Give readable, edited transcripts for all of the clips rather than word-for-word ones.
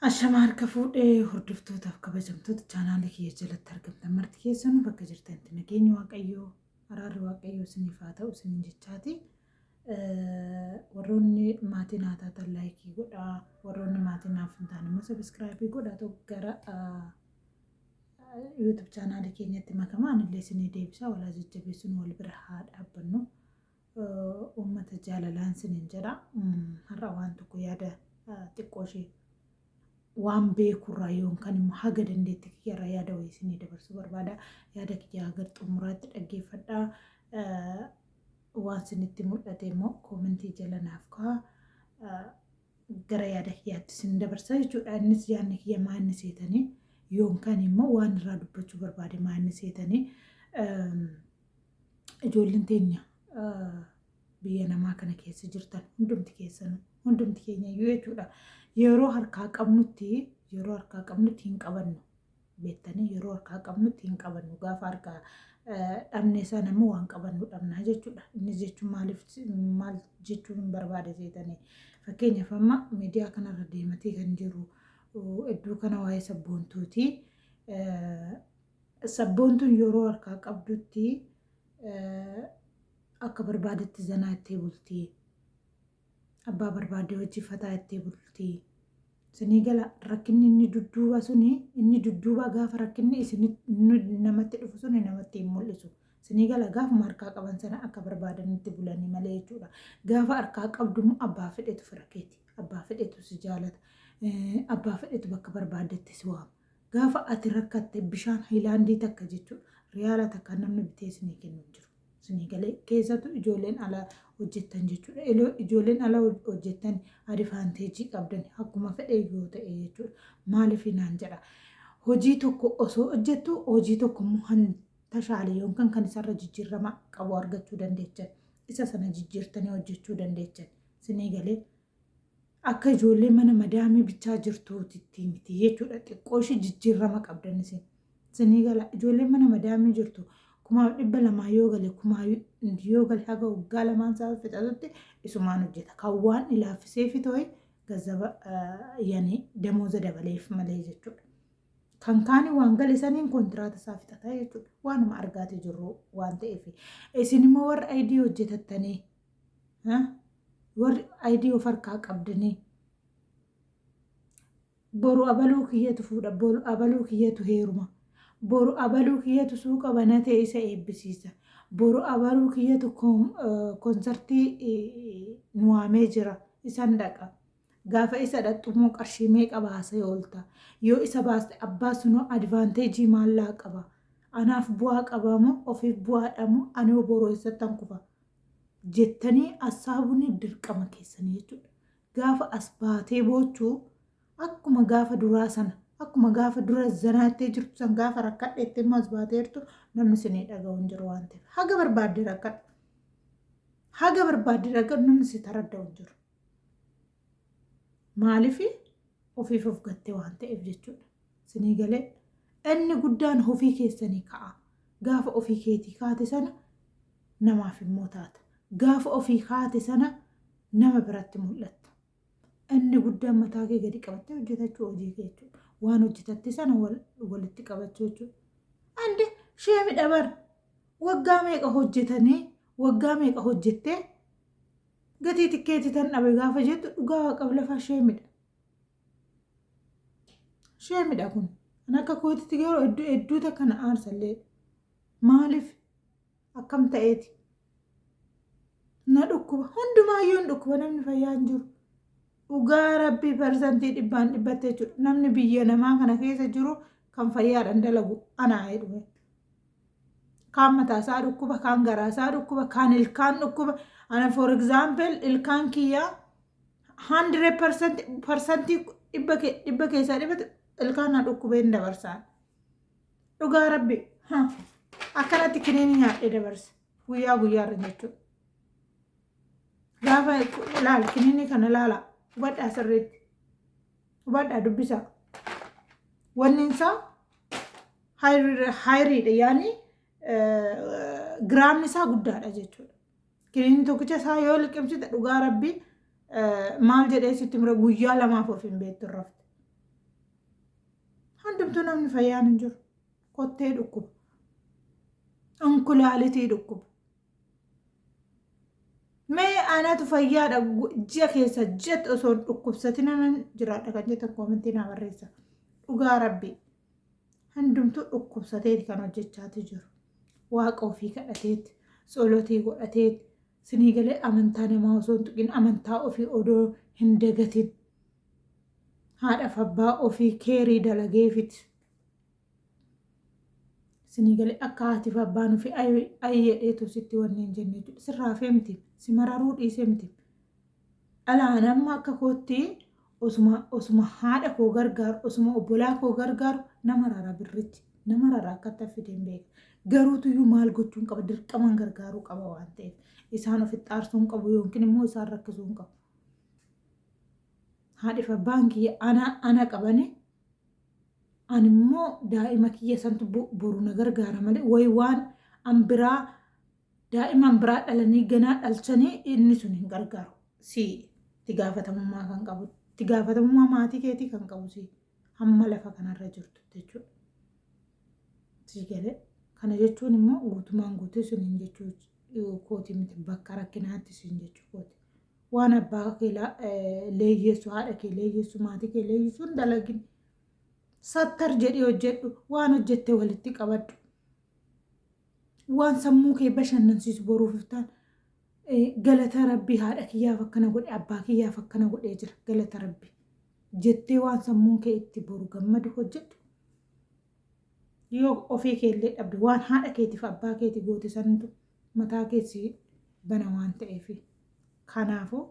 Ashama harka fuudhee hordoftootaaf kabajamtoota chaanaalii kiyya jalatti argamtan marti keessanuu bakka jirtanitti nageenyi Waaqayyoo, araarri Waaqayyoo isiniif haa ta'u isiniin jechaati. Warroonni maatii naa taatan like godhaa, warroonni maatii naaf hin taane immoo subscribe godhaa, gara YouTube chaanaalii keenyatti makamaa, anillee isinii deebisaa, walaa jajjabeessuun wal bira haa dhaabbannu. Uummata jaalalaan isiniin jedha. Har'a waan tokko yaada xiqqoo ishee waan beekurraa yookaan immoo haga dandeettii kiyyarraa yaada wayii isinii dabarsuu barbaada. Yaada kiyya haga xumuraatti dhaggeeffadhaa. Waan isinitti mul'ate immoo comment jala naaf kaa'aa. Gara yaada kiyyaatti isin dabarsa jechuudha. Innis yaadni kiyya maa inni seetanii yookaan immoo waan irraa dubbachuu barbaade maa inni seetanii, ijoolleen teenya biyya namaa kana keessa jirtan hundumti keessanuu, hundumti keenya iyyuu jechuudha. Yeroo harkaa qabnutti hin qabannu beektanii, yeroo harkaa qabnutti hin qabannu. Gaafa harkaa dhabne sana immoo waan qabannu dhabnaa jechuudha. Innis jechuun maaliif, maal jechuun hin barbaade seetanii, fakkeenyaaf amma miidiyaa kanarra deematee kan jiru iddoo kana waa'ee Sabboontuuti. Sabboontuun yeroo harkaa qabdutti akka barbaadetti zanaa ittee bultii. Abbaa barbaade hojii fataa ittee bultii. Isinii gala, rakkinni inni dudduuba suni, inni dudduuba gaafa rakkinni isin namatti dhufu suni namatti hin mul'isu. Isinii gala, gaafuma harkaa qaban sana akka barbaadanitti bulanii malee jechuudha. Gaafa harkaa qabdu immoo abbaa fedhetu fira keeti. Abbaa fedhetu si jaalata. Abbaa fedhetu bakka barbaadetti si waama. Gaafa ati rakkatte bishaan hiilaandii takka jechuudha. Riyaala takka namni bitee isinii kennu hin jiru. Isinii galee, keessattuu ijoolleen ala hojjettan jechuudha. Ijoolleen ala hojjettan advantage qabdan akkuma fedhe yoo ta'e jechuudha. Maaliif naan jedha. Hojii tokko osoo hojjettu hojii tokko immoo han tashaale yookaan kan isarra jijjiirama qabu argachuu dandeechan. Isa sana jijjiirtanii hojjechuu dandeechan. Isinii galee, akka ijoollee mana madaamii bichaa jirtuutitti miti jechuudha. Xiqqoo ishee jijjiirama qabdan isin. Isinii gala, ijoollee mana madaamii jirtu 1200 yoo gale, kumaa yoo gale, haga waggaa lamaan isaa fixatutti isumaan hojjeta. Kan waan ilaaffisee fi ta'e gazzaba yani damooza dabaleef malee jechuudha. Kan kaani waan gale saniin kontiraata isaa fixata jechuudha. Waanuma argaati jirru waan ta'eef. Isin immoo warra ID hojjetattanii, warri ID of harkaa qabdanii, boru abaluu kiyyatu fuudha, boru abaluu kiyyatu heeruma, boru abaluu kiyyatu suuqa banatee isa eebbisiisa, boru abaluu kiyyatu konsertii nu waamee jira isan dhaqa. Gaafa isa dhaqxu immoo qarshii meeqa baasee oolta? Yoo isa baaste abbaa sunoo advantage maallaa qaba? Anaaf bu'aa qaba moo ofiif bu'aadha moo ani boru eessattan kufa? Jettanii assaabuun dirqama keessanii jechuudha. Gaafa as baatee boochuu akkuma gaafa duraa sana, akkuma gaafa dura zanaattee jirtu san, gaafa rakkadheetti immoo as baateertu namni isinii dhaga'u hin jiru waan ta'eef. Haga barbaadde rakkadhu. Haga barbaadde rakkadhu, namni si taradda'u hin jiru. Maaliif? Ofiif of gattee waan ta'eef jechuudha. Isinii galee, inni guddaan ofii keessanii ka'a. Gaafa ofii keetii kaate sana namaaf immoo taata. Gaafa ofii kaate sana nama biratti mul'atta. Inni guddaan mataa kee gadi qabattee hojjetachuu hojii kee jechuudha. Waan hojjetatte sana walitti qabachuu jechuudha. Ande shame dabar waggaa meeqa hojjetanii, waggaa meeqa hojjettee gatii tikkeetii tan dhabe gaafa jettu, dhugaa Waaqaaf lafaa shamedha. Shamedha kun. Kan akka kootitti garuu hedduu hedduuta kana aarsallee. Maaliif, akkam ta'eeti? Na dhukkuba. Hundumaayyuu hin dhukkuba, namni fayyaa hin jiru. Dhugaa Rabbii parsantii dhibbaan dhibbatte jechuudha. Namni biyya namaa kana keessa jiru kan fayyaadhaan dalagu anaa jedhume. Kaan mataasaa dhukkuba, kaan garaasaa dhukkuba, kaan ilkaan dhukkuba. Ana for example ilkaan kiyyaa 100%, parsantii dhibba keessaa dhibbatti ilkaan na dhukkubeen dabarsaan. Dhugaa Rabbi akkanatti kiniini nyaadhee dabarsa guyyaa guyyaarra jechuudha. Gaafa ilaal kiniini kana ilaala, hubadhaa, sirriitti hubadhaa, dubbisaa. Wanni isaa hayiriidha, yaani giraamni isaa guddaadha jechuudha. Kiniini tokkicha isaa yoo liqimsite, dhugaa Rabbii maal jedhee sitti mura, guyyaa 2f of hin beektu, rafte. Hundumtuu namni fayyaan hin jiru. Kottee dhukkuba. Onkulaalitii dhukkuba. Mee anatu fayyaadha ji'a keessa ji'atti osoo hin dhukkubsatin anan jiraadha kan jettan koomentii naa barreessa. Dhugaa rabbii. Hundumtuu dhukkubsateeti kan hojjechaati jiru. Waaqa ofii kadhateeti, tsolotii godhateeti, sinii galee amantaa namaa osoo hin tuqin amantaa ofii odoo hin dagatin. Haadhaaf abbaa ofii keerii dalageefiti. Sinii galee akka haatiif abbaan ofii ayi jedheetu sitti wanni hin jenne jechuudha. Sirraa hafee miti. Si mararuu dhiisee miti. Dhalaan amma akka kootti osuma haadha koo gargaaru osuma obbolaa koo gargaaru nama rara birrichi nama rara akkatti affideen beeka. Garuutuyyuu maal gochuun qaba dirqamaan gargaaruu qaba waan ta'eef isaan ofitti aarsuu hin qabu yookiin immoo isaan rakkisuu hin qabu. Haadhiif abbaan kiyya ana qabani ani immoo daa'ima kiyya santu boru na gargaara malee wayi waan an biraa Daa'iman biraa dhalanii ganaa dhalchanii inni sun hin gargaaru. Si itti gaafatamummaa kan qabu itti gaafatamummaa maatii keetii kan qabu si hamma lafa kanarra jirtu jechuudha. Si galee kana jechuun immoo guutumaan guutuu sun hin jechuu kooti miti bakka rakkinaatti sun jechuu kooti. Waan abbaa kee leeyyeessu haadha kee leeyyeessu maatii kee leeyyeessu hin dalagin. Sattar jedhee hojjedhu waan hojjette walitti qabadhu. Waan sammuu kee bashannansiisu boruuf iftaan galata rabbii haadha kiyyaaf akkana godhe abbaa kiyyaaf akkana godhee jira galata rabbii jettee waan sammuun kee itti boru gammadu hojjedhu. Yoo ofii kee illee dhabde waan haadha keetiif abbaa keeti goote santu mataa keessi bana waan ta'eef. Kanaafuu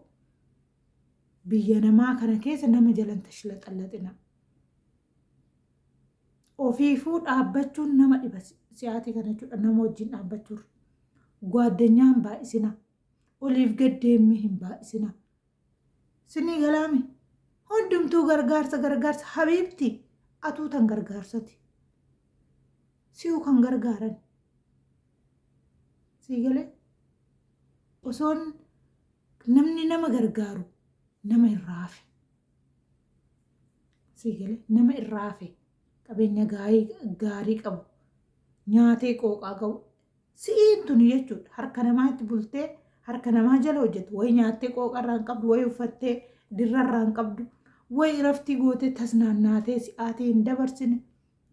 biyya namaa kana keessa nama jalan tashlaxallaxina. Ofiifuu dhaabbachuun nama dhiba si'aatii kana jechuudha nama wajjin dhaabbachuurra. Gwaaddanyaa hin baay'isinaa. Oliif gad deemmii hin baay'isinaa. Sinii galaami. Hundumtuu gargaarsa gargaarsa habiibti atuu tan gargaarsati. Si'u kan gargaaran. Sii galee osoon namni nama gargaaru nama irraa hafe. Sii galee nama irraa hafe qabeenya gaarii qabu nyaatee qooqaa qabu si'iin tuni jechuudha harka namaatti bultee harka namaa jala hojjetu wayi nyaattee qooqa irraa hin qabdu wayi uffattee dirra irraa hin qabdu wayi raftii gootee tasnaannaatee si'aatii hin dabarsine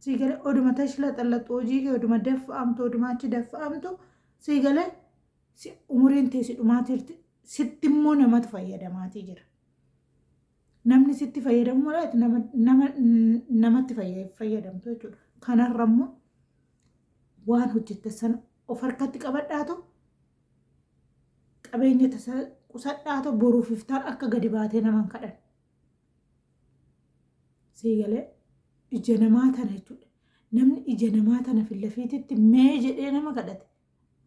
sii galee oduma tashla xallaxu hojii kee oduma daffa'amtu oduma achi daffa'amtu sii galee umuriin tee si dhumaatirti sitti immoo namatu fayyadamaatii jira. Namni sitti fayyadamu malee ati nama, nama, namatti fayyadamtu jechuudha. Kanarra immoo waan hojjette sana of harkatti qabadhaatu qabeenya tasa qusadhaatu boruuf iftaan akka gadi baatee nama hin kadhanne. Sii galee ija namaa tana jechuudha. Namni ija namaa tana fillafiititti mee jedhee nama kadhate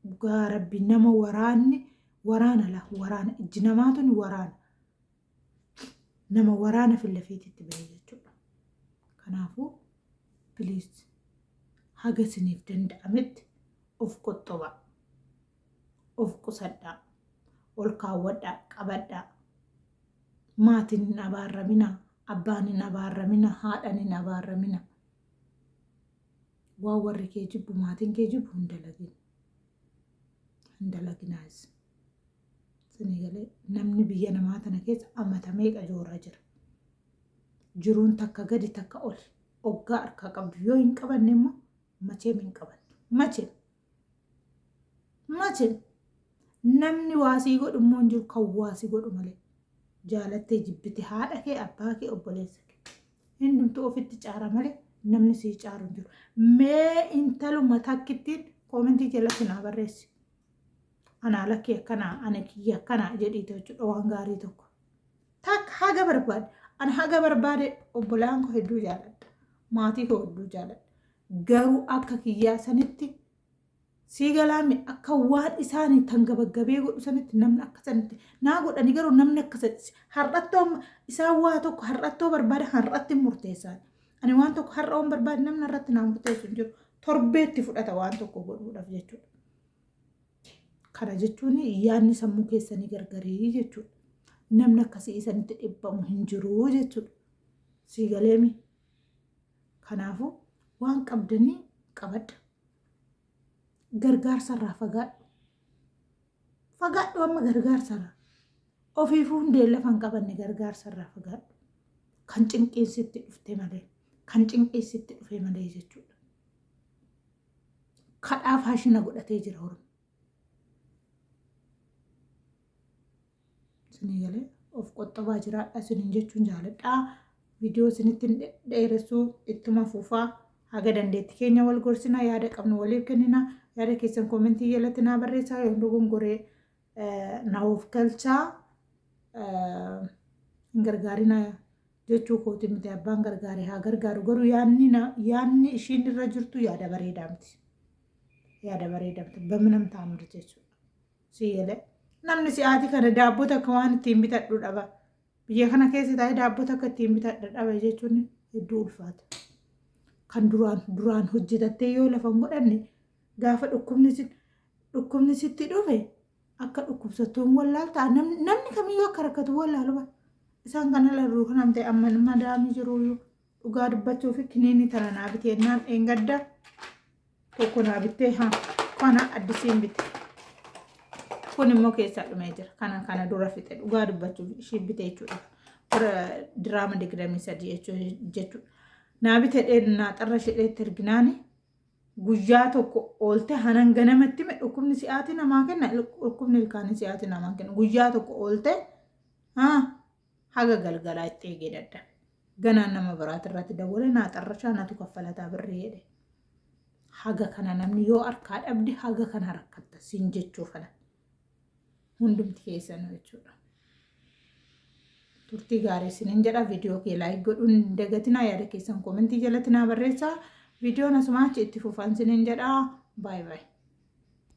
dhugaa rabbi nama waraanni waraana la waraana ijji namaa tuni waraana. Nama waraana fillafiititti bahe jechuudha. Kanaafuu please haga isiniif danda'ametti of qoxxobaa, of qusadhaa, ol kaawwadhaa, qabadhaa. Maatiin hin abaarraminaa, abbaan hin abaarraminaa, haadhan hin abaarraminaa. Waan warri kee jibbu maatiin kee jibbu hin dalagin. Hin dalaginaas. Isinii galee namni biyya namaa tana keessa amata meeqa jooraa jira. Jiruun takka gadi takka oli. Oggaa harkaa qabdu yoo hin qabanne immoo macheem hin qabattu. Macheem. Macheem. Namni waasii godhu immoo hin jiru kan waasii godhu malee. Jaalattee jibbite haadha kee abbaa kee obboleessa kee. Hundumtuu ofitti caara malee namni sii caaru hin jiru. Mee intaluma takkittiin koomentii jalatti naa barreessi. Anaa lakkii akkanaa ana kiyya akkanaa jedhiite jechuudha waan gaarii tokko. Takka haga barbaade ana haga barbaade obbolaan koo hedduu jaaladha. Maatii koo hedduu jaaladha. Garuu akka kiyyaa sanitti sii galaami akka waan isaanii tan gabaggabee godhu sanitti namni akka sanitti naa godhani garuu namni akka sanitti har'attoo isaan waa tokko har'attoo barbaada har'atti murteessaan. Ani waan tokko har'a waan barbaade namni har'atti naa murteessu hin jiru. Torbeetti fudhata waan tokko godhuudhaaf jechuudha. Kana jechuun yaadni sammuu keessanii gargarii jechuudha. Namni akkasii isanitti dhibbamu hin jiru jechuudha. Sii galeemi. Kanaafuu waan qabdanii qabadha. Gargaarsa irraa fagaadhu. Fagaadhu amma gargaarsa irraa. Ofiifuu hundeen lafa hin qabanne gargaarsa irraa fagaadhu. Kan cinqiin sitti dhufte malee. Kan cinqiin sitti dhufe malee jechuudha. Kadhaa faashina godhatee jira Oromo. Isinii galee of qoxxobaa jiraadha isiniin jechuun jaaladha. Viidiyoo isinitti hin dheeressuu ittuma fufaa. Haga dandeetti keenya wal gorsina yaada qabnu waliif kennina. Yaada keessan koomentii jalatti naa barreessaa yoo dogongoree na of galchaa hin gargaarina jechuu kooti miti abbaan gargaare haa gargaaru garuu yaadni yaadni ishiin irra jirtu yaada bareedaa miti. Yaada bareedaa miti baminam taamir jechuudha. Sii galee namni si'aatii kana daabboo takka waan ittiin bitadhu dhaba. Biyya kana keessa taa'ee daabboo takka ittiin bitadha dhaba jechuun hedduu ulfaata. Kan duraan duraan hojjetattee yoo lafa hin godhanne gaafa dhukkubni si dhukkubni sitti dhufe akka dhukkubsattu hin wallaalta. Namni kamiyyuu akka rakkatu wallaalu bara. Isaan kana larruu kanan ta'e amma madaamii jiru dhugaa dubbachuu fi kiniinii tana naa bitee naan dheengadda tokko naa bittee haa kana addisiin bite. Kun immoo keessaa dhumee jira. Kana kana dura fixe dhugaa dubbachuuf ishii bite jechuudha. Bara diraama 23 jechuudha. Naa bite dheen naa xarra shedheetti erginaani guyyaa tokko oolte hanan ganamatti me dhukkubni si'aati namaa kenna dhukkubni ilkaanii si'aati namaa kenna guyyaa tokko oolte haga galgalaa itti eegee dadhabe. Ganaan nama biraati irratti dawwale naa xarrashaa natu kaffalataa birrii jedhe. Haga kana namni yoo harkaa dhabde haga kana rakkatta siin jechuu kana. Hundumti keessanuu jechuudha. Turtii gaarii isiniin jedha. Viidiyoo kee like godhuun hin dagatinaa. Yaada keessan koomentii jalatti naa barreessaa. Viidiyoon asumaa achi itti fufaan isiniin jedha. Baay baay.